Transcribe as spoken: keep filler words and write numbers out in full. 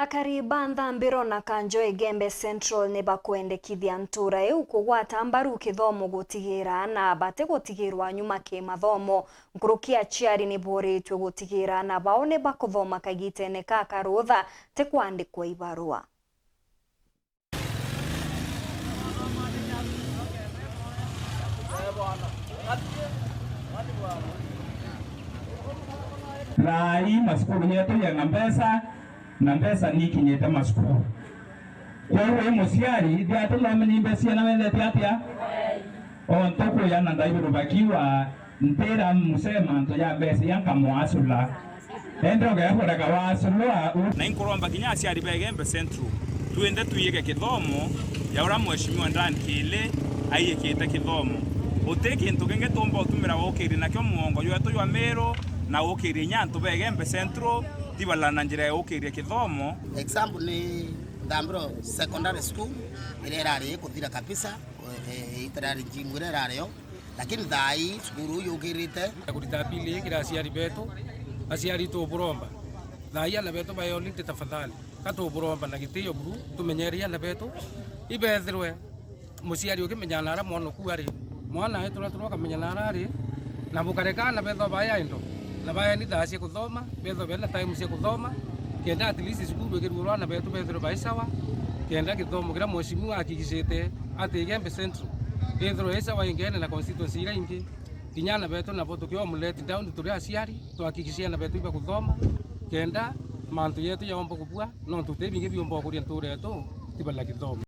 Akari ba Nthambiro na Kanjo Igembe Central ni bakwendekithia ntura iu kugwata mbaru kithomo gutigira aana batigutigiirwa nyuma kimathomo. Nkuruki aciari ni boritwe gutigira aana bao ni bakuthoma kagitene ka karutha ti kwandikwa ibarua. Thaa ii macukuru yetu yena mbeca, na mbeca nikinyite macukuru. Kwoguo wi muciari, ithia ati thome ni mbeca ciana wendete atia? O ntuku ya na ndaiguru bakiwa, ntira muse mantu ya mbeca ya nkamwasula. Ende ugekureka wasulwa u- Na inkuromba kinya aciari ba Igembe Central, twende twiyike kithomo ya uria Mheshimiwa Dan Kiili aiyikite kithomo. Uti kintu kingi tumba utumira ukiria nakio mugongo jwetu jwa Miru na ukiria inya antu ba Igembe Central, tibala na njira ya ukiria kithomo. Example ni Nthambiro Secondary School, iria irari ikuthira kabisa, e, e, ita irari njimu iria irari yo. Lakini thaa ii cukuru uu yukirite. Kurita appeal ii kiri aciari betu, aciari tuburomba. Thaa ii aana betu bae holiday tafadhali. Ka tuburomba na gitio buru, tumenyerie aana betu. Ibethirwe muciari ukimenyaga nara mwana uku ari, mwana wetu natwe akamenya nara ari, na bukareka aana bethwa bae idle, na baeni thaa cia kuthoma, bethwa bena time cia kuthoma, kenda at least cukuru ikirugurwa aana betu bethirwe bai sawa, kenda githomo kiria mheshimiwa ahakikishite ati Igembe Central ithirwe i sawa ingene na constituency iria ingi. Kinya aana betu nabo tukiwa let down turi aciari, tuhakikishie aana betu ibakuthoma, kenda mantu yetu yaomba kubua, nontu ti bingi biumba ukuria ntuura yetu, tiba na githomo.